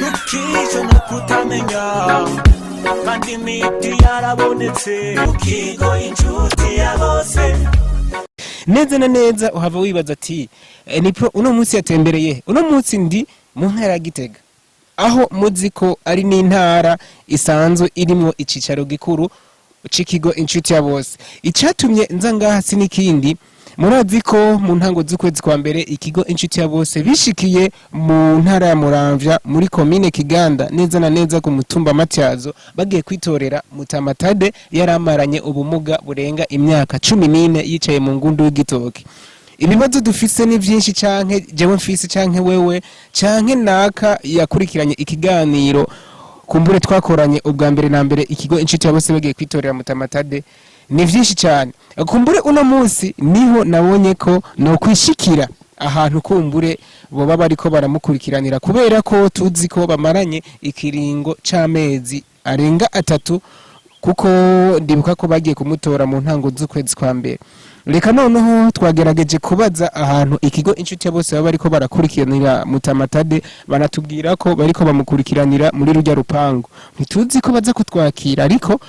Ukije no kutamenya kandi imiti yarabonetse mu kigo Inshuti ya Bose. Neza na neza uhava wibaza ati: "Nipro uno munsi yatembereye?" Uno munsi ndi mu ntara ya Gitega, aho muzi ko ari n'intara isanzwe irimwo icicaro gikuru c'ikigo Inshuti ya Bose. Icatumye nza ngaha si n'ikindi, murazi ko mu ntango z'ukwezi kwa mbere ikigo Inshuti ya Bose bishikiye mu ntara ya Muramvya, muri komine Kiganda, neza na neza ku mutumba Matyazo, bagiye kwitorera Mutamatade yaramaranye ubumuga burenga imyaka 14 yicaye mu ngundu y'igitoki. Ibibazo dufise ni vyinshi, canke jewe mfise, canke wewe, canke naka yakurikiranye ikiganiro kumbure twakoranye ubwa mbere na mbere ikigo Inshuti ya Bose bagiye kwitorera Mutamatade, ni vyinshi cyane. Kumbure uno munsi niho nabonye ko no kwishikira ahantu kumbure boba bariko baramukurikiranira, kubera ko tuzi ko bamaranye ikiringo c'amezi arenga 3, kuko ndibuka ko bagiye kumutora mu ntango z'ukwezi kwa mbere. Reka noneho twagerageje kubaza ahantu ikigo Inshuti ya Bose baba bariko barakurikiranira Mutamatade, banatubwira ko bariko bamukurikiranira muri rujya rupangu. Ntituzi ko baza kutwakira, ariko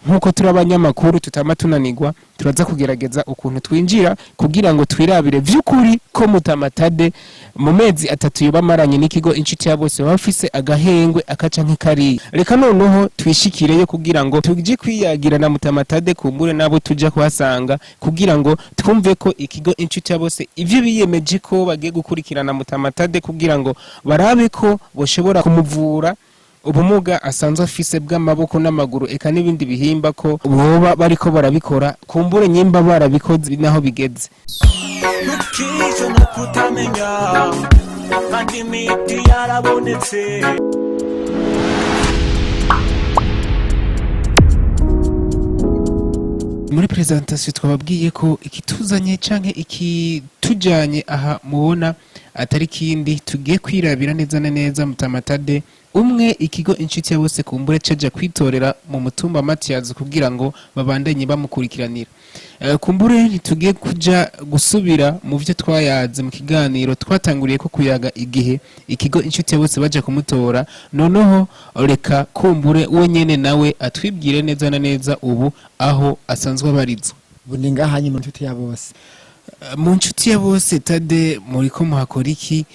nk'uko turi abanyamakuru tutama tunanirwa, turaza kugerageza ukuntu twinjira kugira ngo twirabire vy'ukuri ko Mutamatade mu mezi 3 yoba amaranye n'ikigo Inshuti ya Bose baba bafise agahengwe akaca nk'ikariya. Reka noneho twishikireyo kugira ngo tuje kwiyagira na Mutamatade, kumbure nabo tuja kuhasanga, kugira ngo twumve ko ikigo Inshuti ya Bose ivyo biyemeje ko bagiye gukurikirana Mutamatade kugira ngo barabe ko boshobora kumuvura ubumuga asanzwe afise bw'amaboko n'amaguru eka n'ibindi bihimba, ko boba bariko barabikora, kumbure nyimba barabikoze naho bigeze. Ukije no kutamenya kandi imiti yarabonetse. Muri presentation twababwiye ko ikituzanye canke ikitujanye aha mubona atari kindi, tugiye kwirabira neza na neza Mutamatade umwe ikigo Inshuti ya Bose kumbure caja kwitorera mu mutumba Matyazo kugira ngo babandanye bamukurikiranira. Kumbure ntitugiye kuja gusubira mu vyo twayaze mu kiganiro twatanguriye ko kuyaga igihe ikigo Inshuti ya Bose baja kumutora. Noneho reka kumbure we nyene nawe atwibwire neza na neza ubu aho asanzwe abarizwa. Ubu ndi ngaha nyine mu Nshuti ya Bose. Mu Nshuti ya Bose, Tade, muriko muhakora iki?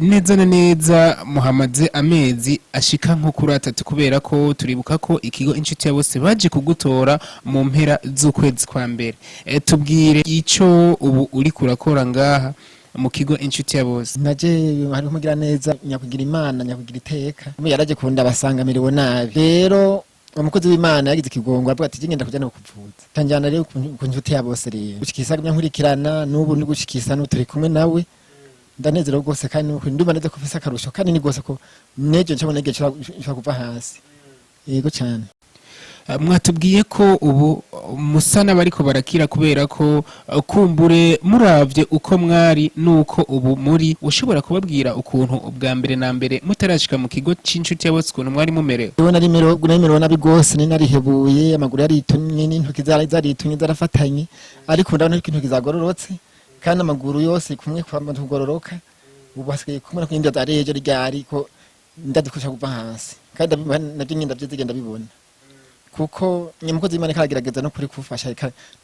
Neza na neza muhamaze amezi ashika nko kuri 3, kubera ko turibuka ko ikigo Inshuti ya Bose baje kugutora mu mpera z'ukwezi kwa mbere. Tubwire ico ubu uri kurakora ngaha mu kigo Inshuti ya Bose. Naje hariho umugira neza, nyakugira Imana, nyakugira iteka, yaraje kunda basanga merewe nabi. Rero umukozi w'Imana yagize ikigongo, avuga ati: "Ngenda kujya no kuvuza." Tanjana rero ku Nshuti ya Bose. Rero gushikisa nkurikirana n'ubu ni gushikisa n'ubu turi kumwe nawe, ndanezerewe rwose kandi nuko ndumva neza ko ufise akarusho kanini rwose, ko nejo ncabona igihe nshobora kuva hasi, yego cyane. Mwatubwiye ko ubu musa n'abariko barakira, kubera ko kumbure muravye uko mwari nuko ubu muri, ushobora kubabwira ukuntu ubwa mbere na mbere mutarashika mu kigo c'Inshuti ya Bose ukuntu mwari mumerewe? Jewe nari merewe nabi rwose, nari narihebuye, amaguru yaritumye n'intoki zaritumye zarafatanye, ariko ubu ndabona ko intoki zagororotse kandi amaguru yose kumwe kwamaze kugororoka. Ubu hasigaye kumwe no kugenda arejo ryari ko ndadukosha kuva hasi, kandi nabyo nyine ndavyizigenda ndabibona, kuko nyamukozi w'Imana karagerageza no kuri kufasha,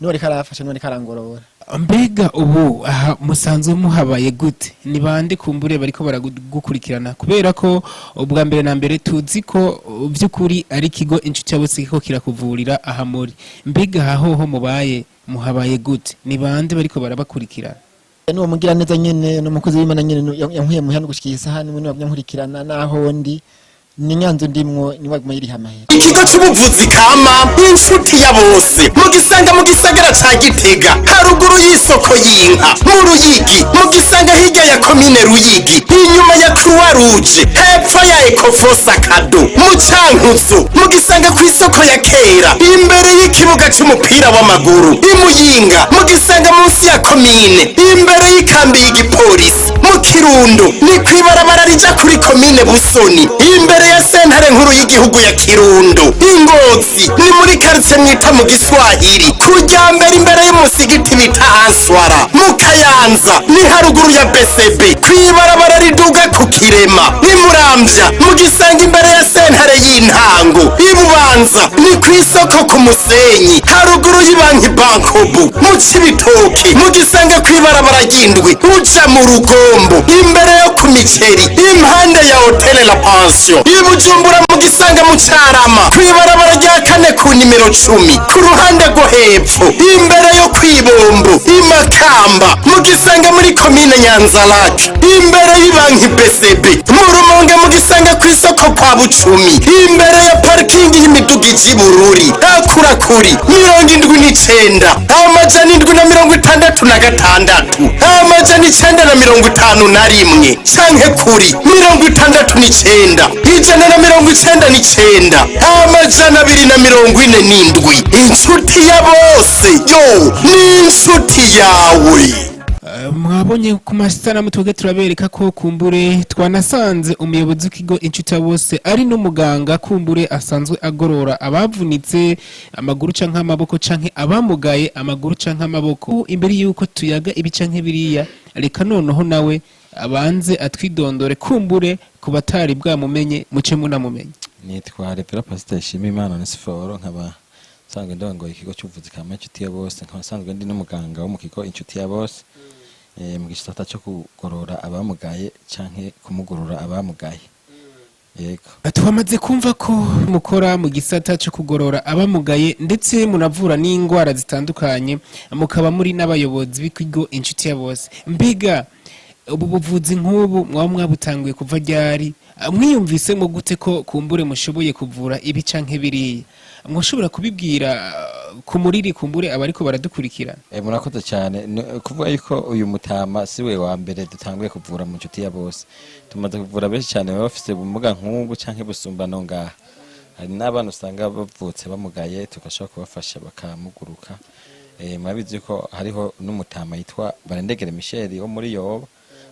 niwe ariko arafasha, niwe ariko arangorora. Mbega ubu aha musanzwe muhabaye gute? Ni bande kumbure bariko baragukurikirana? Kubera ko ubwa mbere na mbere tuzi ko vy'ukuri ari ikigo Inshuti ya Bose kiko kirakuvurira aha muri. Mbega aha hoho mubaye muhabaye gute? Ni bande bariko barabakurikirana? N'uwo mugira neza nyene, n'umukozi w'Imana nyene yankuye muhira no gushikira isaha, niwe niwe nkurikirana naho ndi ni nyanzo ndimwo, niwe aguma yiriha amahera. Ikigo c'ubuvuzi kama Inshuti ya Bose mugisanga mu gisagara ca Gitega, haruguru y'isoko y'inka mu Ruyigi, mugisanga hirya ya komine Ruyigi, inyuma ya Croix Rouge, hepfo ya Ecofosa Kado mu Cankuzo, mugisanga kw'isoko ya kera imbere y'ikibuga c'umupira w'amaguru. Imuyinga mugisanga munsi ya komine imbere y'ikambi y'igipolisi. Mu Kirundo ni kw'ibarabara rija kuri komine Busoni imbere. ya sentare nkuru y'igihugu ya Kirundo. Ingozi ni muri karitsiye mwita mu Giswahili, kujya mbere imbere y'umusigiti bita Answara. Mu Kayanza ni haruguru ya BCB, kw'ibarabara riduga ku Kirema. Ni Muramvya mu Gisanga, imbere ya sentare y'intango. Ibubanza ni ku isoko ku Musenyi, haruguru y'ibanki Bankobu. Mu Cibitoke mu Gisanga, kw'ibarabara ry'indwi uja mu Rugombo, imbere yo ku Miceri, impande ya Hotel La Pension. Ibujumbura mu Gisanga, mu Carama, kw'ibarabara rya kane ku nimero 10, ku ruhande rwo hepfo, imbere yo kwibombo. Imakamba mu Gisanga, muri komine Nyanzarake, imbere y'ibanki BCB. Mu Rumonge mu Gisanga, ku isoko kwa Bucumi, imbere ya parikingi y'imiduga ija Ibururi. Akurakuri 79 766 951 canke kuri 69 199 247. Inshuti ya bose yo ni inshuti yawe. Mwabonye ku masanamu twebwe turabereka ko kumbure twanasanze umuyobozi w'ikigo Inshuti ya Bose ari n'umuganga, kumbure asanzwe agorora abavunitse amaguru canke amaboko, canke abamugaye amaguru canke amaboko. Imbere yuko tuyaga ibi canke biriya, reka noneho nawe abanze atwidondore, kumbure ku batari bwamumenye muce munamumenye. Nitwa Revera Pasiteri Shimimana Onesphore, nkaba nsanzwe ndongoye ikigo cy'ubuvuzi kama Inshuti ya Bose, nkaba nsanzwe ndi n'umuganga wo mu kigo Inshuti ya Bose mu gisata cyo kugorora abamugaye canke kumugorora abamugaye, yego. Twamaze kumva ko mukora mu gisata cyo kugorora abamugaye, ndetse munavura n'indwara zitandukanye, mukaba muri n'abayobozi b'ikigo Inshuti ya Bose. Mbega ubu buvuzi nk'ubu mwaba mwabutanguye kuva ryari? Mwiyumvise mo gute ko kumbure mushoboye kuvura ibi canke biriya? Mwoshobora kubibwira ku muriri, kumbure abariko baradukurikirana? Murakoze cyane. Kuvuga yuko uyu mutama si we wa mbere dutanguye kuvura mu Nshuti ya Bose. Tumaze kuvura benshi cyane baba bafise ubumuga nk'ubu canke busumbano. Ngaha hari n'abana usanga bavutse bamugaye, tugashobora kubafasha bakamuguruka. Murabizi yuko hariho n'umutama yitwa Barendegere Michel wo muri Yoba,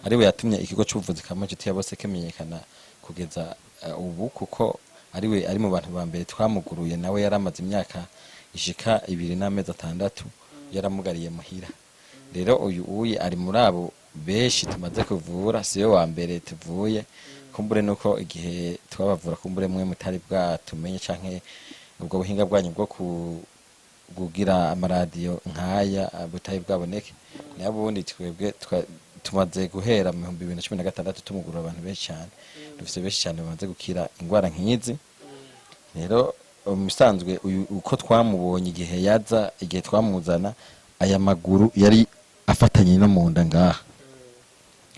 ariwe yatumye ikigo c'ubuvuzi kama Inshuti ya Bose kimenyekana kugeza ubu, kuko ariwe ari mu bantu ba mbere twamuguruye. Nawe yaramaze imyaka ishika 2 n'amezi 6 yaramugariye muhira. Rero uyu uye ari muri abo benshi tumaze kuvura, siwe wa mbere tuvuye. Kumbure nuko igihe twabavura, kumbure mwe mutari bwatumenye, canke ubwo buhinga bwanyu bwo kugira amaradiyo nk'aya butari bwaboneke. Niyo ubundi twebwe tumaze guhera mu 2016 tumugurura abantu benshi cyane. Dufise benshi cyane bamaze gukira indwara nk'izi. Rero umusanzwe uyu uko twamubonye igihe yaza, igihe twamuzana, aya maguru yari afatanye no mu nda ngaha,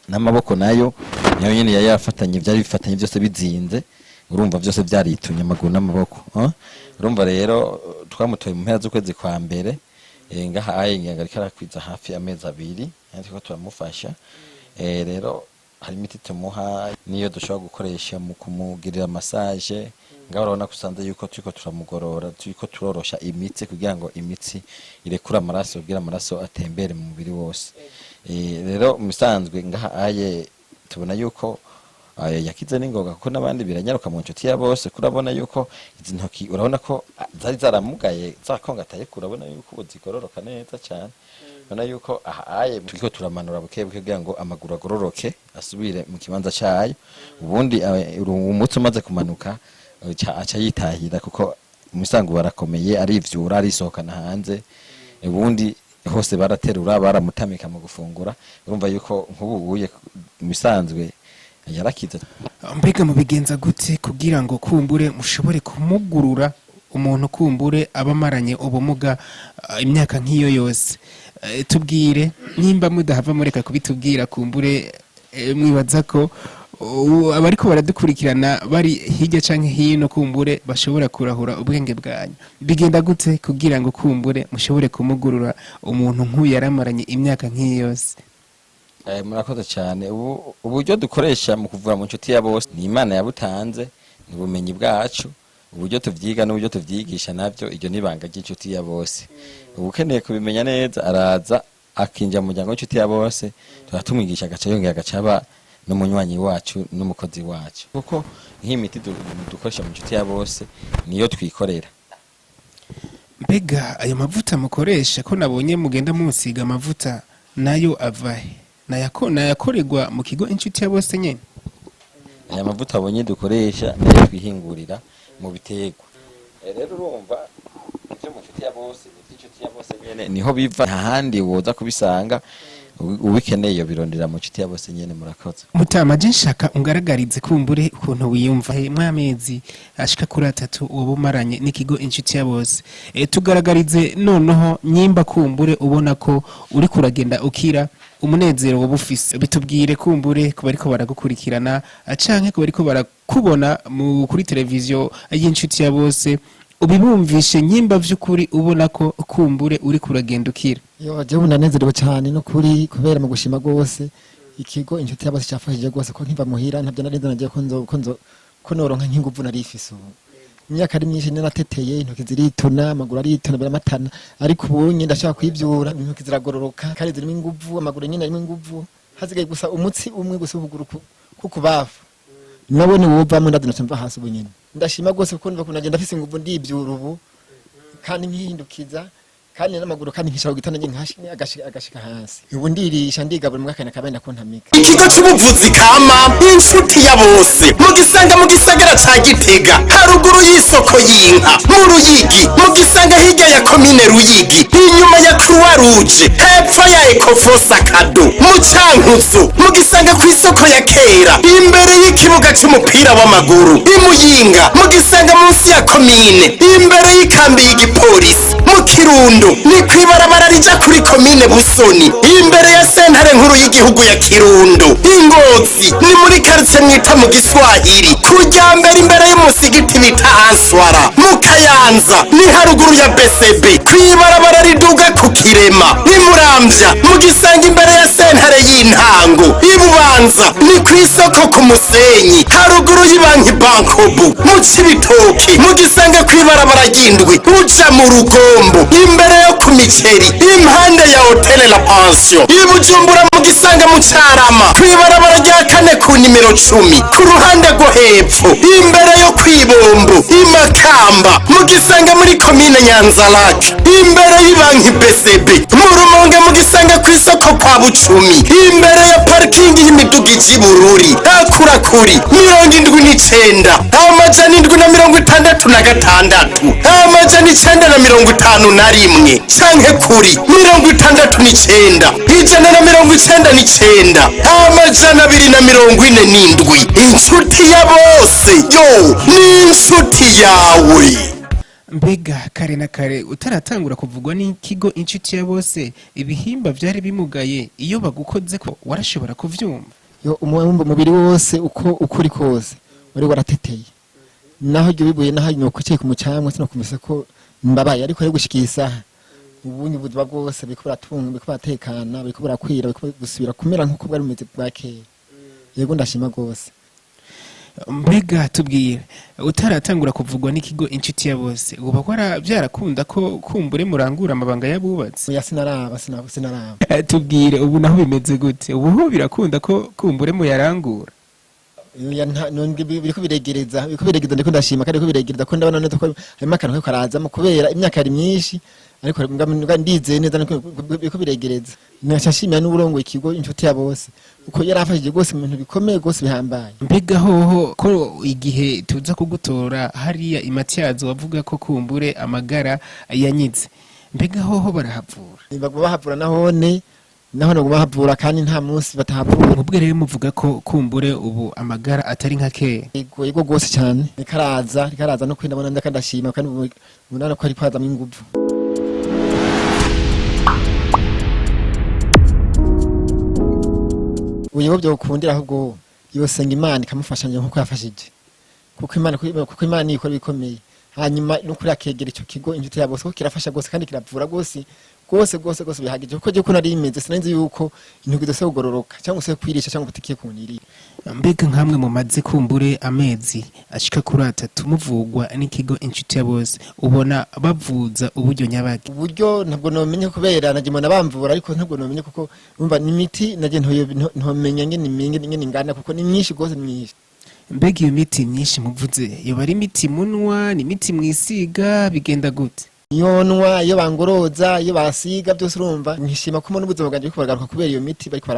n'amaboko nayo nyene yari yafatanye, byari bifatanye byose bizinze. Urumva byose byaritunye, amaguru n'amaboko, ah? Urumva rero twamutoye mu mpera z'ukwezi kwa mbere. Ngaha aye ngira ariko arakwiza hafi amezi 2 ariko turamufasha. Rero hari imiti tumuha niyo dushobora gukoresha mu kumugirira massage. Ngaho urabona ko usanze yuko turiko turamugorora, turiko turorosha imitsi kugira ngo imitsi irekure amaraso, kugira amaraso atembere mu mubiri wose. Rero mu bisanzwe ngaha aye tubona yuko yakize n'ingoga, kuko n'abandi biranyaruka mu Nshuti ya Bose. Kurabona yuko izi ntoki, urabona ko zari zaramugaye, zakongataye, urabona yuko ubu zigororoka neza cyane. Urabona yuko aha aye turiko turamanura buke buke kugira ngo amaguru agororoke asubire mu kibanza cayo. Ubundi umutsi umaze kumanuka, aca yitahira, kuko umusango barakomeye, arivyura, arisohokana hanze. Ubundi hose baraterura, baramutamika mu gufungura. Urumva yuko nk'ubu uye mu bisanzwe yarakize. Mbega mubigenza gute kugira ngo kumbure mushobore kumugurura umuntu kumbure aba amaranye ubumuga imyaka nk'iyo yose? Tubwire nimba mudahava mureka kubitubwira, kumbure mwibaza ko abariko baradukurikirana bari hirya canke hino kumbure bashobora kurahura ubwenge bwanyu. Bigenda gute kugira ngo kumbure mushobore kumugurura umuntu nk'uyu yaramaranye imyaka nk'iyo yose? Murakoze cyane. Ubu uburyo dukoresha mu kuvura mu Nshuti ya Bose ni Imana yabutanze, ni ubumenyi bwacu. Uburyo tuvyiga n'uburyo tuvyigisha navyo, iryo ni ibanga ry'Inshuti ya Bose. Ukeneye kubimenya neza araza akinjira mu muryango w'Inshuti ya Bose, tuba tumwigisha, agaca yongera agaca aba N'umunywanyi wacu n'umukozi wacu, kuko nk'iyi miti dukoresha mu Nshuti ya Bose niyo twikorera. Mbega ayo mavuta mukoresha, ko nabonye mugenda musiga amavuta, nayo avahe? Nayakorerwa mu kigo Inshuti ya Bose nyene? Aya mavuta abonye dukoresha nayo twihingurira mu biterwa. Rero urumva ivyo mu Nshuti ya Bose ni ivy'Inshuti ya Bose nyene, niho biva, nta handi woza kubisanga. Ubikeneye yo birondera mu Nshuti ya Bose nyene. Murakoze. Mutama, je nshaka ungaragarize kumbure ukuntu wiyumva mw'amezi ashika kuri 3 uba umaranye n'ikigo Inshuti ya Bose. Tugaragarize noneho nyimba kumbure ubona ko uri kuragenda ukira, umunezero woba ufise, bitubwire kumbure ku bariko baragukurikirana canke ku bariko barakubona kuri televiziyo y'Inshuti ya Bose, ubibumvishe nyimba vy'ukuri ubona ko kumbure uri kuragenda ukira. Yo, jewe ndanezerewe cyane no kuri, kubera mu gushima rwose ikigo Inshuti ya Bose cyafashije rwose, ko nkiva muhira ntabyo nari nagiye ko nzo ko noronka nk'inguvu nari ifise. Ubu imyaka ari myinshi narateteye, intoki zirituna, amaguru arituna, biramatana, ariko ubu nyine ndashaka kwibyura, intoki ziragororoka kandi zirimo inguvu, amaguru nyine arimo inguvu. Hasigaye gusa umutsi umwe gusa ukuguru kukubafu nawe ni wuvamo, ndazi mva hasi. Ubu nyine ndashima rwose kuko ndumva ko nagenda afise inguvu, ndibyura ubu kandi nkihindukiza kandi n'amaguru, kandi nkishaka gitanda nje agashika hasi. Ubu ndirisha, ndigabura mu akana kabenda ko ntamika. Ikigo c'ubuvuzi kama Inshuti ya Bose mugisanga mu gisagara ca Gitega, haruguru y'isoko y'inka mu Ruyigi, mugisanga hirya ya komine Ruyigi, inyuma ya Croix Rouge, hepfo ya Ecofosa Kado mu Cankuzo, mugisanga ku isoko ya kera imbere y'ikibuga c'umupira w'amaguru. Imuyinga mugisanga munsi ya komine, imbere y'ikambi y'igipolisi. Mu Kirundo ni kw'ibarabara rija kuri komine Busoni, imbere ya sentare nkuru y'igihugu ya Kirundo. Ingozi ni muri karitsiye mwita mu Giswahili, kujya mbere imbere y'umusigiti bita Answara. Mu Kayanza ni haruguru ya BCB, kw'ibarabara riduga ku Kirema. Imuramvya mugisanga imbere ya sentare y'intango. Ibubanza ni kw'isoko ku Musenyi, haruguru y'ibanki Bankobu. Mu Cibitoke mugisanga kw'ibarabara ry'indwi uja mu Rugombo, imbere yo ku miceri, impande ya Hotele La Pension. Ibujumbura mugisanga mu Carama, kw'ibarabara rya kane ku nimero 10, ku ruhande rwo hepfo, imbere yo kw'ibombo. Imakamba mugisanga muri komine Nyanzarake, imbere y'ibanki BCB. Mu Rumonge mugisanga kw'isoko kwa Bucumi, imbere ya parikingi y'imiduga ija Ibururi. Akurakuri 79 766 951 canke kuri 69 199 247. Inshuti ya Bose yo ni inshuti yawe. Mbega kare na kare utaratangura kuvugwa n'ikigo Inshuti ya Bose, ibihimba byari bimugaye iyo bagukoze ko warashobora kuvyumva? Yo, umubiri wose uko uri kose wari warateteye, naho ibyo bibuye, naho nyoko ku mucamwa sinakumvise ko mbabaye, ariko rero gushika iyi saha ubundi ubuzima bwose biriko buratunga, biriko buratekana, biriko burakwira, biriko gusubira kumera nk'uko bwari bumeze bwa kera. Yego, ndashima rwose. Mbega tubwire, utaratangura kuvugwa n'ikigo Inshuti ya Bose, uba wara byarakunda ko kumbure murangura amabanga y'abubatsi? Oya, sinaraba, sinaraba. Tubwire ubu naho bimeze gute? Ubu ho birakunda ko kumbure muyarangura? Oya, biriko biregereza, ndiko ndashima kandi biriko biregereza, ko ndabona neza ko harimo akantu kariko karazamo kubera imyaka yari myinshi, ariko mbwa ndizeye neza ko biriko biregereza. Naca nshimira n'uwurongoye ikigo Inshuti ya Bose uko yarafashije rwose mu bintu bikomeye rwose bihambaye. Mbega hoho ko igihe tuza kugutora hariya imatyazo wavuga ko kumbure amagara yanyize, mbega hoho barahavura? Baguma bahavura, nahone baguma bahavura, kandi nta munsi batahavura. Ubwo rero muvuga ko kumbure ubu amagara atari nka kera? Yego, yego rwose cyane, rikaraza no kwenda ndabona kandi ndashima, kandi ubu ndabona ko ariko hazamwo inguvu. Ubu byokundira ahubwo yosenga Imana ikamufasha nkuko yafashije, kuko Imana niyo ikora ibikomeye, hanyuma no kuri akegera icyo kigo Inshuti ya Bose, kuko kirafasha rwose kandi kiravura rwose. Rwose rwose rwose bihagije, kuko je ko nari imeze sinari yuko intoki zose kugororoka cyangwa se kwirisha cyangwa gutikiye ku niri. Mbega nkamwe mumaze kumbure amezi ashika kuri 3 muvugwa n'ikigo Inshuti ya Bose, ubona bavuza uburyo nyabaki? Uburyo ntabwo nomenye, kubera naje mbona bamvura, ariko ntabwo nomenye, kuko umva ni imiti naje ntomenya ngene ingana, kuko ni myinshi rwose, ni myinshi. Mbega iyo miti myinshi muvuze yoba ari imiti munwa, ni imiti mwisiga, bigenda gute? Iyo nwa, iyo bangoroza, iyo basiga, byose. Urumva nkishima ko mbona ubuzima bwanjye buriko buragaruka kubera iyo miti bariko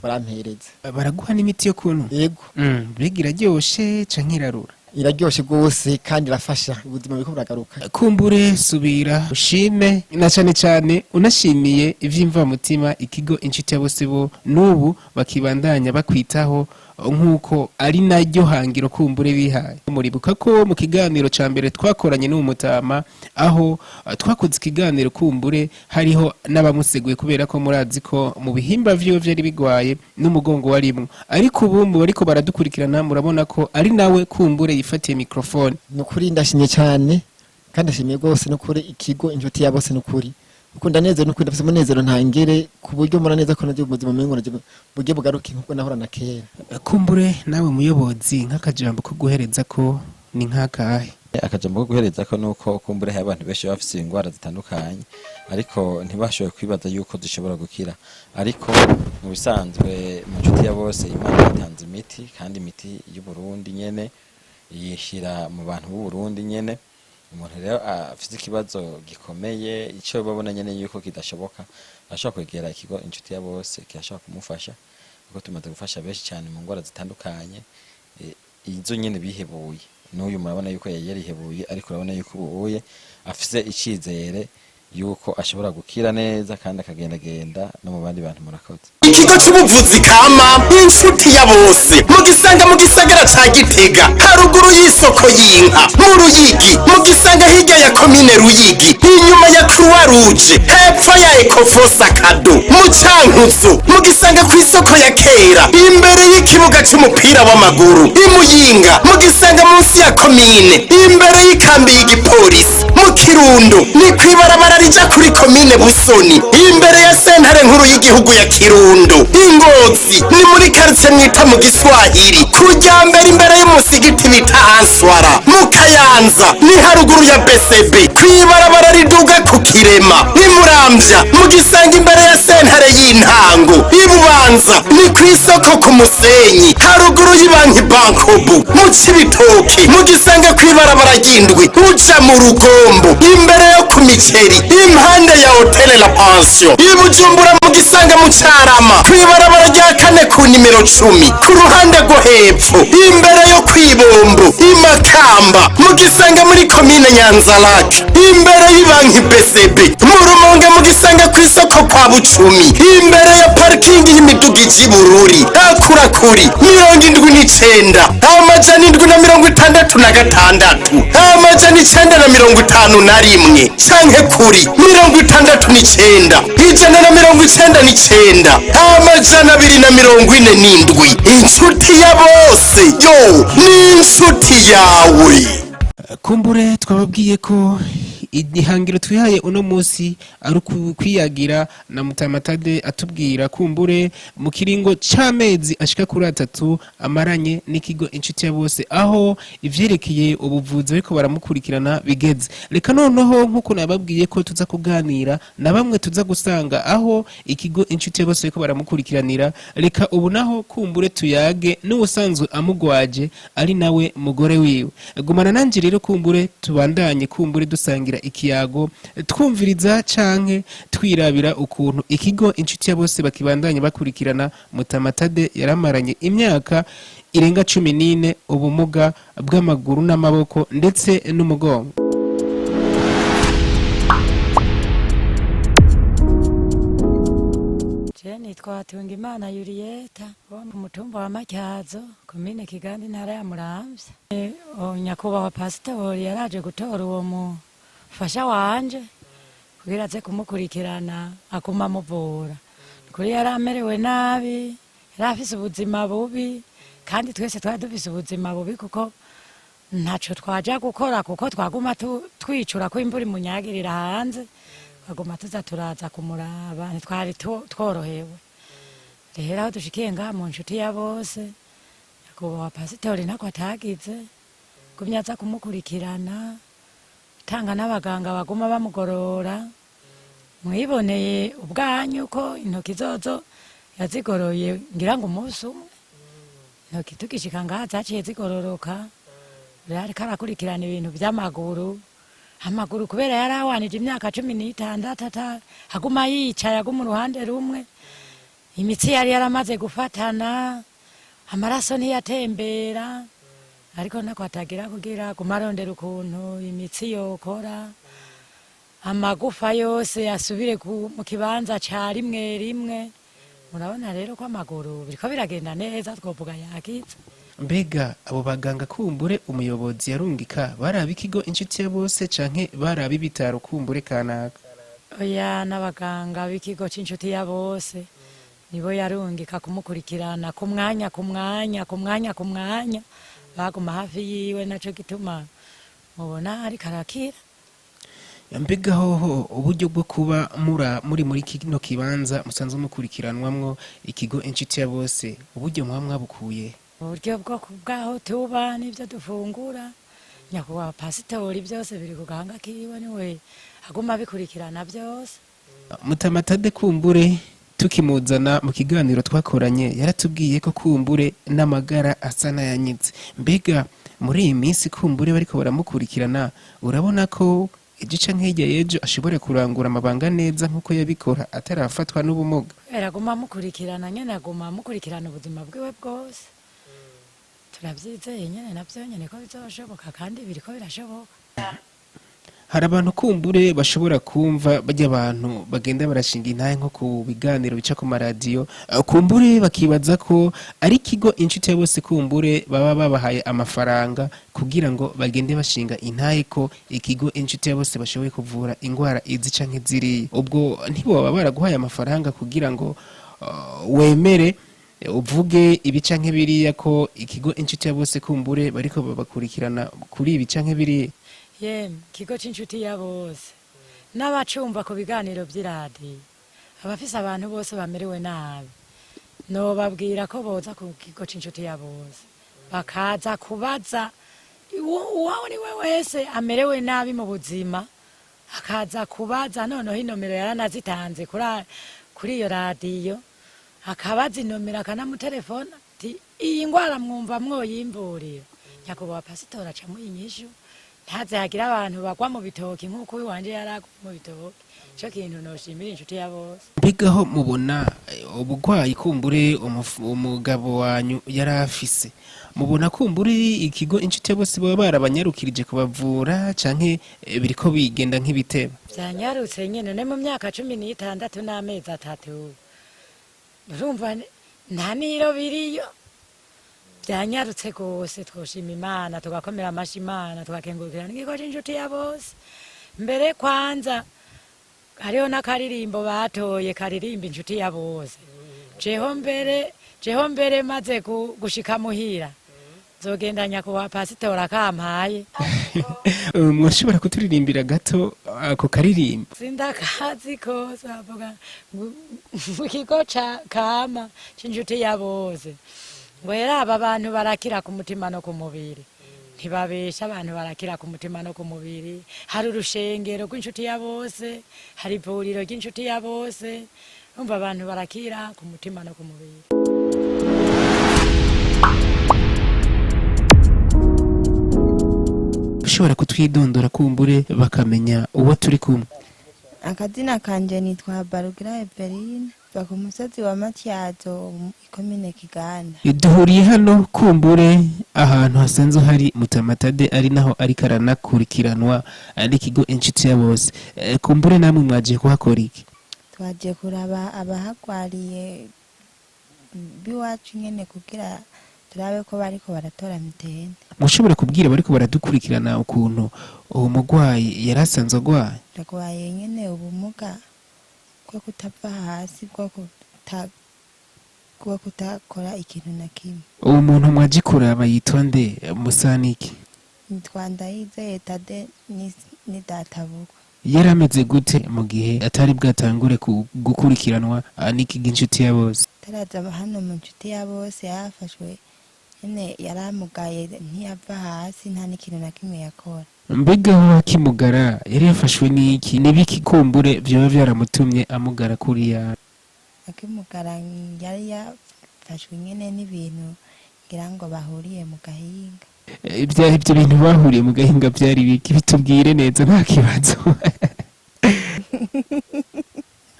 barampereza. Baraguha n'imiti yo kunywa? Yego. Mbega iraryoshe canke irarura? Iraryoshe rwose kandi irafasha, ubuzima buriko buragaruka. Kumbure subira ushime, na cane cane unashimiye ivy'imvamutima ikigo Inshuti ya Bose, bo n'ubu bakibandanya bakwitaho nk'uko ari naryo hangiro kumbure bihaye. Muribuka ko mu kiganiro ca mbere twakoranye n'uwo mutama, aho twakoze ikiganiro, kumbure hariho n'abamuseguye, kubera ko murazi ko mu bihimba vyiwe vyari bigwaye n'umugongo warimwo, ariko ubu mu bariko baradukurikirana murabona ko ari nawe kumbure yifatiye microphone. Ni ukuri ndashimye cyane kandi ndashimiye rwose n'ukuri ikigo Inshuti ya Bose, n'ukuri kuko ndanezero, n'ukuri ndafise umunezero ntangere, ku buryo mbona neza ko nagiye ubuzima umengo nagiye bugiye bugaruke nkuko nahora na kera. Kumbure nawe muyobozi, nk'akajambo ko guhereza ko ni nk'akahe? Akajambo ko guhereza ko nuko kumbure hari abantu benshi baba bafise indwara zitandukanye, ariko ntibashoboye kwibaza yuko zishobora gukira. Ariko mu bisanzwe mu Nshuti ya Bose, Imana yatanze imiti, kandi imiti y'Uburundi nyene, yishyira mu bantu b'Uburundi nyene. Umuntu rero afite ikibazo gikomeye, icyo babona nyene yuko kidashoboka, ashobora kwegera ikigo Inshuti ya Bose, kirashobora kumufasha, kuko tumaze gufasha benshi cyane mu ndwara zitandukanye, izo nyene bihebuye. N'uyu murabona yuko yari yarihebuye, ariko urabona yuko ubuye afise icizere yuko ashobora gukira neza kandi akagendagenda no mu bandi bantu. Murakoze. Ikigo c'ubuvuzi kama Inshuti ya Bose mugisanga mu gisagara ca Gitega, haruguru y'isoko y'inka mu Ruyigi, mugisanga hirya ya komine Ruyigi, inyuma ya Croix Rouge, hepfo ya Ecofosa Kado mu Cankuzo, mugisanga ku isoko ya kera imbere y'ikibuga c'umupira w'amaguru. Imuyinga mugisanga munsi ya komine imbere y'ikambi y'igipolisi. Mu Kirundo ni kw'ibarabara rija kuri komine Busoni, imbere ya sentare nkuru y'igihugu ya Kirundo. Ingozi ni muri karitsiye mwita mu Giswahili, kujya mbere imbere y'umusigiti bita Answara. Mu Kayanza ni haruguru ya BCB, kw'ibarabara riduga ku Kirema. Ni Muramvya mugisanga imbere ya sentare y'intango. Ibubanza ni ku isoko ku Musenyi, haruguru y'ibanki Bankobu. Mu Cibitoke mugisanga kw'ibarabara ry'indwi uja mu Rugombo, imbere yo ku Miceri, impande ya Hotel La Pension. Ibujumbura mugisanga mu Carama, kw'ibarabara rya kane ku nimero 10, ku ruhande rwo hepfo, imbere yo kwibombo. Imakamba mugisanga muri komine Nyanzarake, imbere y'ibanki BCB. Mu Rumonge mugisanga ku isoko kwa Bucumi, imbere ya parikingi y'imiduga ija Ibururi. Akurakuri 79 766 951 canke kuri 69 199 247. Inshuti ya Bose yo ni inshuti yawe. Kumbure twababwiye ko igihangiro twihaye uno munsi ari ukwiyagira na Mutamatade, atubwira kumbure mu kiringo c'amezi ashika kuri 3 amaranye n'ikigo Inshuti ya Bose, aho ivyerekeye ubuvuzi ariko baramukurikirana bigeze. Reka noneho, nk'uko nababwiye ko tuza kuganira na bamwe tuza gusanga aho ikigo Inshuti ya Bose ariko baramukurikiranira, reka ubu naho kumbure tuyage n'ubusanzwe amugwaje, ari nawe mugore wiwe. Gumana nanje rero, kumbure tubandanye, kumbure dusangira ikiyago, twumviriza canke twirabira ukuntu ikigo Inshuti ya Bose bakibandanye bakurikirana Mutamatade yaramaranye imyaka irenga 14 ubumuga bw'amaguru n'amaboko ndetse n'umugongo. Je nitwa Hatungimana Yuriyeta wo mu mutumba wa Matyazo, komine Kiganda, intara ya Muramvya. Nyakubahwa pasitori yaraje gutora uwo mufasha wanje kugira aze kumukurikirana akuma amuvura. Kuri yari amerewe nabi, yari afise ubuzima bubi, kandi twese twari dufise ubuzima bubi, kuko ntaco twaja gukora, kuko twaguma twicura ko imvura imunyagirira hanze. Tukaguma tuza turaza kumuraba, ntitwari tworohewe. Rero aho dushikiye ngaha mu Nshuti ya Bose, nyakubahwa pasitori ntako atagize, gumye aza kumukurikirana, tanga n'abaganga baguma bamugorora. Mwiboneye ubwanyu ko intoki zozo yazigoroye, ngira ngo umunsi umwe intoki tugishika ngaha zaciye zigororoka. Rero ariko arakurikirana ibintu vy'amaguru, amaguru kubera yari awanije imyaka 16 aguma yicaye, aguma uruhande rumwe, imitsi yari yaramaze gufatana, amaraso ntiyatembera. Ariko nako atagira kugira aguma arondera ukuntu imitsi yokora, amagufa yose asubire mu kibanza ca rimwe rimwe. Murabona rero ko amaguru biriko biragenda neza, twovuga yakize. Mbega abo baganga kumbure umuyobozi yarungika baraba ikigo Inshuti ya Bose canke baraba ibitaro kumbure kanaka? Oya, n'abaganga b'ikigo c'Inshuti ya Bose nibo yarungika kumukurikirana ku mwanya ku mwanya ku mwanya ku mwanya, baguma hafi yiwe, naco gituma mubona ariko arakira. Mbega hoho uburyo bwo kuba muri muri kino kibanza musanzwe mukurikiranwamwo, ikigo Inshuti ya Bose, uburyo muba mwabukuye? Uburyo bwo bwaho tuba n'ivyo dufungura, nyakubahwa pasitori byose biri ku gahanga kiwe, niwe aguma abikurikirana byose. Mutamatade kumbure tukimuzana mu kiganiro twakoranye yaratubwiye ko kumbure n'amagara asa n'ayanyitse. Mbega muri iyi minsi kumbure bariko baramukurikirana, urabona ko ejo canke hirya y'ejo ashobora kurangura amabanga neza nk'uko yabikora atarafatwa n'ubumuga? Kubera aguma amukurikirana nyene, aguma amukurikirana ubuzima bwiwe bwose, turavyizeye nyene navyo nyene ko bizoshoboka, kandi biriko birashoboka. Hari abantu kumbure bashobora kumva bajya abantu bagenda barashinga intahe nko ku biganiro bica ku maradiyo, kumbure bakibaza ko ari ikigo Inshuti ya Bose kumbure baba babahaye amafaranga kugira ngo bagende bashinga intahe ko ikigo Inshuti ya Bose bashoboye kuvura ingwara izi canke ziriya. Ubwo ntiboba baraguhaye amafaranga kugira ngo wemere uvuge ibi canke biriya, ko ikigo Inshuti ya Bose kumbure bariko babakurikirana kuri ibi canke biriya? Yemwe, ikigo c'Inshuti ya Bose n'abacumva ku biganiro vy'iradiyo, abafise abantu bose bamerewe nabi, nobabwira ko boza ku kigo c'Inshuti ya Bose bakaza kubaza. Uwo ari we wese amerewe nabi mu buzima akaza kubaza. Noneho inomero yaranazitanze kuri iyo radiyo, akabaza inomero, akanamutelefona ati: "Iyi ngwara mwumva mwoyimvurira?" Nyakubahwa pasitori acamuha inyishu, ntaze hagire abantu bagwa mu bitoki nk'uko uyu wanje yari aguye mu bitoki. Ico kintu noshimira Inshuti ya Bose. Mbega mubona ubugwayi kumbure umugabo wanyu yari afise, mubona kumbure ikigo Inshuti ya Bose baba barabanyarukirije kubavura, canke biriko bigenda nk'ibiteba? Vyanyarutse nyene, ne mu myaka 16 n'amezi 3, urumva nta niro biriyo, byanyarutse rwose. Twoshima Imana, tugakomera amashi Imana, tugakengurukira n'ikigo c'Inshuti ya Bose. Mbere kwanza hariho n'akaririmbo batoye karirimba Inshuti ya Bose. Jeho mbere maze gushika muhira nzogenda nyakubahwa pasitori akampaye. Mwashobora kuturirimbira gato ako karirimbo? Sindakazi kose. Avuga ngo mu kigo ca kama c'Inshuti ya Bose, ngo era aba bantu barakira ku mutima no ku mubiri, ntibabesha, abantu barakira ku mutima no ku mubiri. Hari urushengero rw'Inshuti ya Bose, hari ivuriro ry'Inshuti ya Bose, umva abantu barakira ku mutima no ku mubiri. Ushobora kutwidondora kumbure bakamenya uwo turi kumwe? Akazina kanje nitwa Barugira Eveline, va ku musozi wa Matyazo, ikomine Kiganda. Duhuriye hano kumbure ahantu hasanzwe hari Mutamatade, ari naho ariko aranakurikiranwa n'ikigo Inshuti ya Bose. Kumbure namwe mwagiye kuhakora iki? Twaje kuraba abahagwariye b'iwacu nyene kugira turabe ko bariko baratora mitende. Mushobora kubwira bariko baradukurikirana ukuntu uwo murwayi yari asanzwe agwaye? Ndagwaye nyene ubumuga bwo kutava hasi, bwo kutakora ikintu na kimwe. Uwo muntu mwaje kuraba yitwa nde, musaniki? Nitwa Ndayizeye Tade, ni databukwe. Yari ameze gute mu gihe atari bwatangure gukurikiranwa n'ikigo Inshuti ya Bose? Taraza hano mu Nshuti ya Bose, yafashwe nyene, yaramugaye, ntiyava hasi, nta n'ikintu na kimwe yakora. Mbega aho akimugara yari yafashwe n'iki? N'ibiki kumbure vyoba vyaramutumye amugara kuriya? Akimugara yari yafashwe nyene n'ibintu, ngira ngo bahuriye mu gahinga. Ibyo bintu bahuriye mu gahinga byari biki? Bitubwire neza, nta kibazo.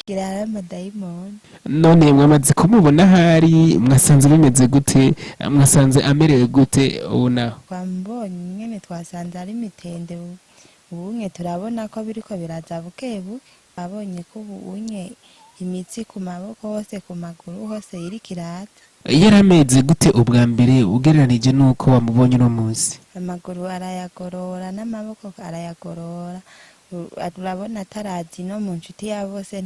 Ngira ari amadayimoni. None mwamaze kumubona ahari, mwasanze bimeze gute? Mwasanze amerewe gute ubu naho? Twamubonye nyene, twasanze ari mitende. Ubunye turabona ko biriko biraza buke buke. Abonye ko ubu unye imitsi ku maboko hose, ku maguru hose iriko iraza. Yari ameze gute ubwa mbere ugereranije n'uko wamubonye uno munsi? Amaguru arayagorora n'amaboko arayagorora. Urabona atarazi no mu Nshuti ya Bose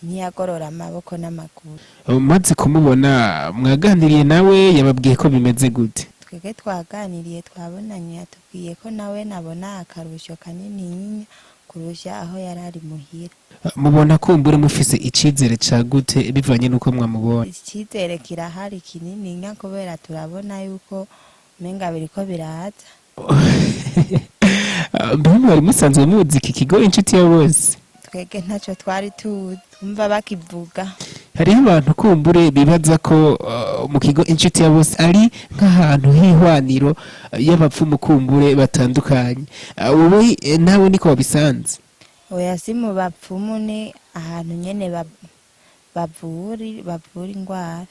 ntiyagorora amaboko n'amaguru. Umaze kumubona, mwaganiriye nawe, yababwiye ko bimeze gute? Twebwe twaganiriye, twabonanye, yatubwiye ko nawe nabona akarusho kanini kurusha aho yari ari muhira. Mubona kumbure mufise icizere ca gute bivanye n'uko mwamubonye? Icyizere kirahari kinini, kubera turabona yuko umenga biriko biraza. Mbere mwari musanzwe muzi iki kigo Inshuti ya Bose? Twebwe ntacyo twari tuzi, twumva bakivuga. Hariho abantu kumbure bibaza ko mu kigo Inshuti ya Bose ari nk'ahantu h'ihwaniro y'abapfumu kumbure batandukanye. Wowe nawe niko wabisanze? Oya, si mu bapfumu, ni ahantu nyene bavura indwara.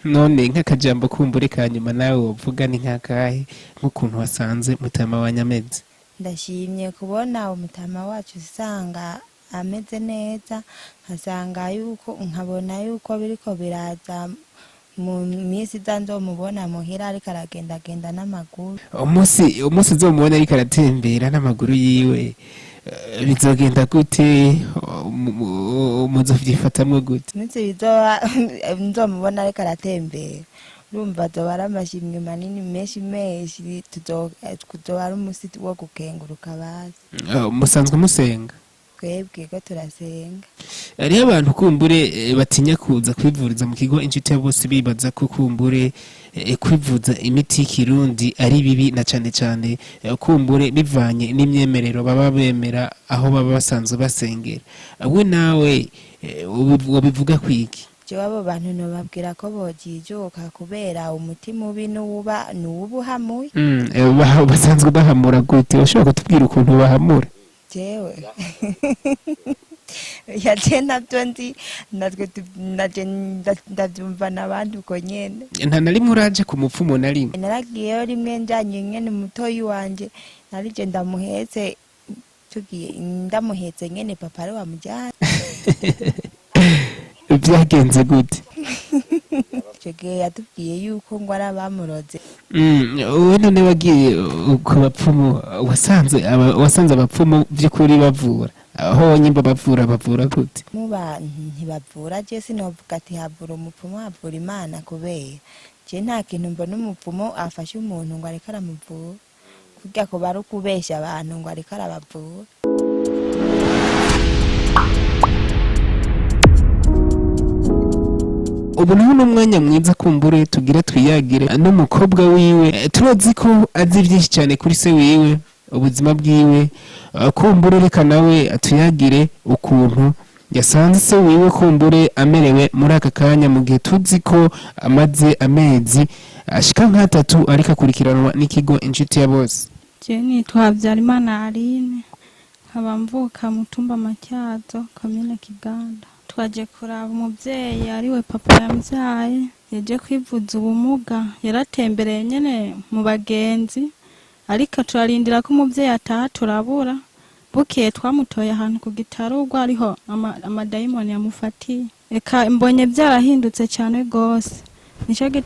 None nk'akajambo kumbure ka nyuma nawe wovuga ni nk'akahe, nk'ukuntu wasanze mutama wa Nyameze? Ndashimye kubona umutama wacu usanga ameze neza, nkasanga yuko, nkabona yuko biriko biraza. Mu minsi iza nzomubona muhira ariko aragendagenda n'amaguru. Umunsi uzomubona ariko aratembera n'amaguru yiwe, bizogenda gute? Muzovyifatamwo gute? Iminsi bizoba nzomubona ariko aratembera, urumva azoba ari amashimwe manini menshi menshi, tuzoba ari umusi wo gukenguruka bazi. Musanzwe musenga? Twebwe ko turasenga. Hariho abantu kumbure batinya kuza kwivuriza mu kigo Inshuti ya Bose, bibaza ko kumbure kwivuza imiti y'ikirundi ari bibi, na cane cane kumbure bivanye n'imyemerero baba bemera aho baba basanzwe basengera. We nawe wobivuga kwiki? Jewe abo bantu nobabwira ko bojijuka, kubera umuti mubi n'uwuba nuwuba uhamuye. Basanzwe bahamura gute? Ushobora kutubwira ukuntu bahamura? Jewe yaje nabyo nzi, natwe naje ndavyumva n'abandi uko nyene. Nta na rimwe uraje ku mupfumu na rimwe? Naragiyeyo rimwe njanye nyene mutoyi wanje, narije ndamuhetse, tugiye ndamuhetse nyene, papa ari wamujyanye. Byagenze gute? Ico gihe yatubwiye yuko ngo ari abamuroze. Wowe none wagiye ku bapfumu, wasanze abapfumu by'ukuri bavura? Aho nyimba bavura gute? Muba ntibavura. Je sinovuga ati havura umupfumu, havura Imana, kubera je nta kintu mbona umupfumu afashe umuntu ngo ariko aramuvura, kurya kuba ari ukubesha abantu ngo ariko arabavura. Ubu naho ni umwanya mwiza kumbure tugira twiyagire n'umukobwa wiwe. Turazi ko azi byinshi cyane kuri se wiwe, ubuzima bwiwe. Kumbure reka nawe atuyagire ukuntu yasanze se wiwe kumbure amerewe muri aka kanya, mu gihe tuzi ko amaze amezi ashika nk'atatu ariko akurikiranwa n'ikigo Inshuti ya Bose. Je nitwa Habyarimana Aline, nkaba mvuka mutumba Matyazo, komine Kiganda. Twaje kuraba umuvyeyi ariwe papa yambyaye, yaje kwivuza ubumuga, yaratembereye nyene mu bagenzi, ariko turarindira ko umuvyeyi ataha turabura. Bukeye twamutoye ahantu ku gitarugwa, ariho amadayimoni yamufatiye. Eka mbonye vyarahindutse cane gose, nico.